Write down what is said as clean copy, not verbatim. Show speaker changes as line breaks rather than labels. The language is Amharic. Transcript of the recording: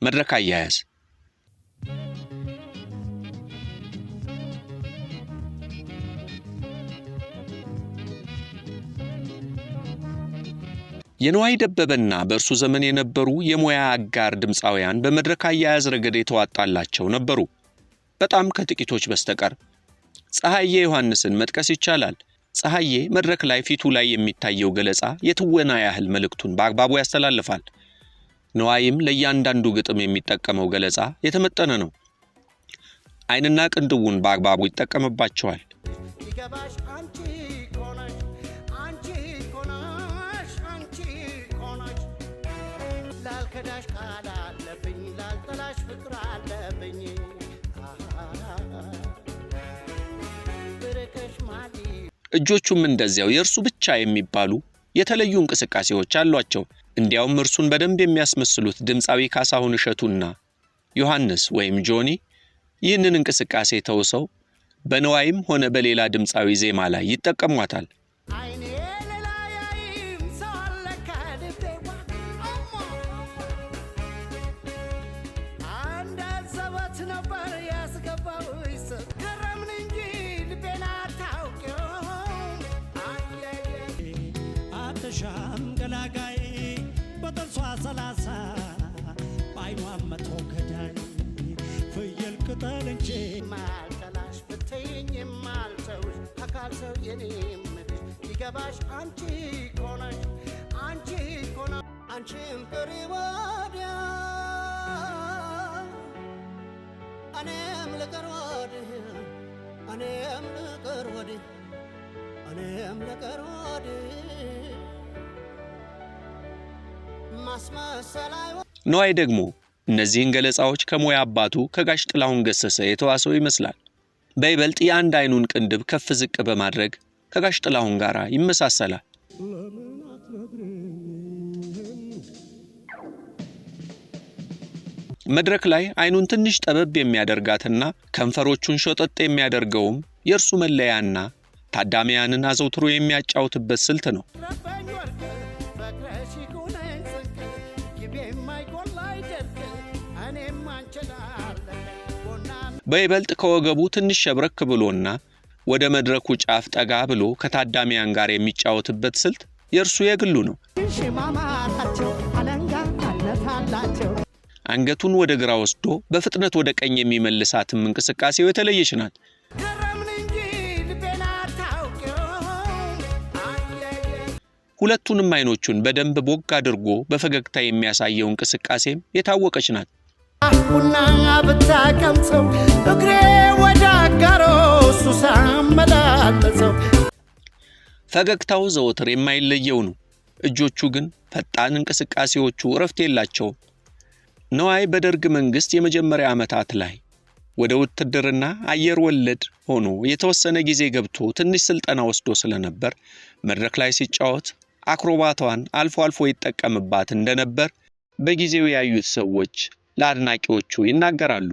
መድረክ አያያዝ። የንዋይ ደበበና በእርሱ ዘመን የነበሩ የሙያ አጋር ድምፃውያን በመድረክ አያያዝ ረገድ የተዋጣላቸው ነበሩ፣ በጣም ከጥቂቶች በስተቀር። ፀሐዬ ዮሐንስን መጥቀስ ይቻላል። ፀሐዬ መድረክ ላይ ፊቱ ላይ የሚታየው ገለጻ የትወና ያህል መልእክቱን በአግባቡ ያስተላልፋል። ንዋይም ለእያንዳንዱ ግጥም የሚጠቀመው ገለጻ የተመጠነ ነው። ዓይንና ቅንድቡን በአግባቡ ይጠቀምባቸዋል።
ይገባሽ አንቺ ኮነሽ፣ አንቺ ኮነሽ፣ አንቺ ኮነሽ፣ ላልከዳሽ ቃል አለብኝ፣ ላልጠላሽ ፍቅር አለብኝ፣ ብርቅሽ ማሊ።
እጆቹም እንደዚያው የእርሱ ብቻ የሚባሉ የተለዩ እንቅስቃሴዎች አሏቸው። እንዲያውም እርሱን በደንብ የሚያስመስሉት ድምፃዊ ካሳሁን እሸቱና ዮሐንስ ወይም ጆኒ ይህንን እንቅስቃሴ ተውሰው በንዋይም ሆነ በሌላ ድምፃዊ ዜማ ላይ ይጠቀሟታል።
አይኔ ሌላ ያይም ሰው አለ ከልቤዋ፣ አንድ ዘበት ነበር ያስገባው፣ ገረምን እንጂ ልቤን አታውቂውም አየየ።
አትሻም ገላጋይ፣ በጥርሷ 30፣ በአይኗ 100 ገዳይ፣ ፍየል ቅጠል እንጂ።
ማልጠላሽ ብትይኝ የማልተውሽ አካል ሰው የኔ የምልሽ ይገባሽ አንቺ ኮነሽ፣ አንቺ ኮነ አንቺም ቅሪ ወዲያ፣ እኔም ልቅር ወዲህ፣ እኔም ልቅር ወዲህ፣ እኔም ልቅር ወዲህ፣ ማስመሰል አይወ
ንዋይ ደግሞ እነዚህን ገለጻዎች ከሙያ አባቱ ከጋሽ ጥላሁን ገሰሰ የተዋሰው ይመስላል። በይበልጥ የአንድ አይኑን ቅንድብ ከፍ ዝቅ በማድረግ ከጋሽ ጥላሁን ጋር ይመሳሰላል።
ለምን አትነግሪኝም?
መድረክ ላይ አይኑን ትንሽ ጠበብ የሚያደርጋትና ከንፈሮቹን ሾጠጥ የሚያደርገውም የእርሱ መለያና ታዳሚያንን አዘውትሮ የሚያጫውትበት ስልት ነው።
ረበኝ ወርቅ ፍቅርሽ ይኩነኝ ጽድቅ፣ ግቤ የማይጎል አይደርቅ፣ እኔም አንቺን አለቀኝ ቦና።
በይበልጥ ከወገቡ ትንሽ ሸብረክ ብሎና ወደ መድረኩ ጫፍ ጠጋ ብሎ ከታዳሚያን ጋር የሚጫወትበት ስልት የእርሱ የግሉ ነው።
ሽማማታቸው አለንጋ አለታላቸው።
አንገቱን ወደ ግራ ወስዶ በፍጥነት ወደ ቀኝ የሚመልሳትም እንቅስቃሴው የተለየች ናት።
ገረምን እንጂ ልቤን አታውቂውም አየየ።
ሁለቱንም አይኖቹን በደንብ ቦግ አድርጎ በፈገግታ የሚያሳየው እንቅስቃሴም የታወቀች ናት።
ቡና ብታቀምሰው እግሬ ወደ አጋሮ እሱ ሳመላለሰው።
ፈገግታው ዘወትር የማይለየው ነው። እጆቹ ግን ፈጣን እንቅስቃሴዎቹ እረፍት የላቸውም። ነዋይ በደርግ መንግስት የመጀመሪያ ዓመታት ላይ ወደ ውትድርና አየር ወለድ ሆኖ የተወሰነ ጊዜ ገብቶ ትንሽ ስልጠና ወስዶ ስለነበር መድረክ ላይ ሲጫወት አክሮባቷን አልፎ አልፎ ይጠቀምባት እንደነበር በጊዜው ያዩት ሰዎች ለአድናቂዎቹ ይናገራሉ።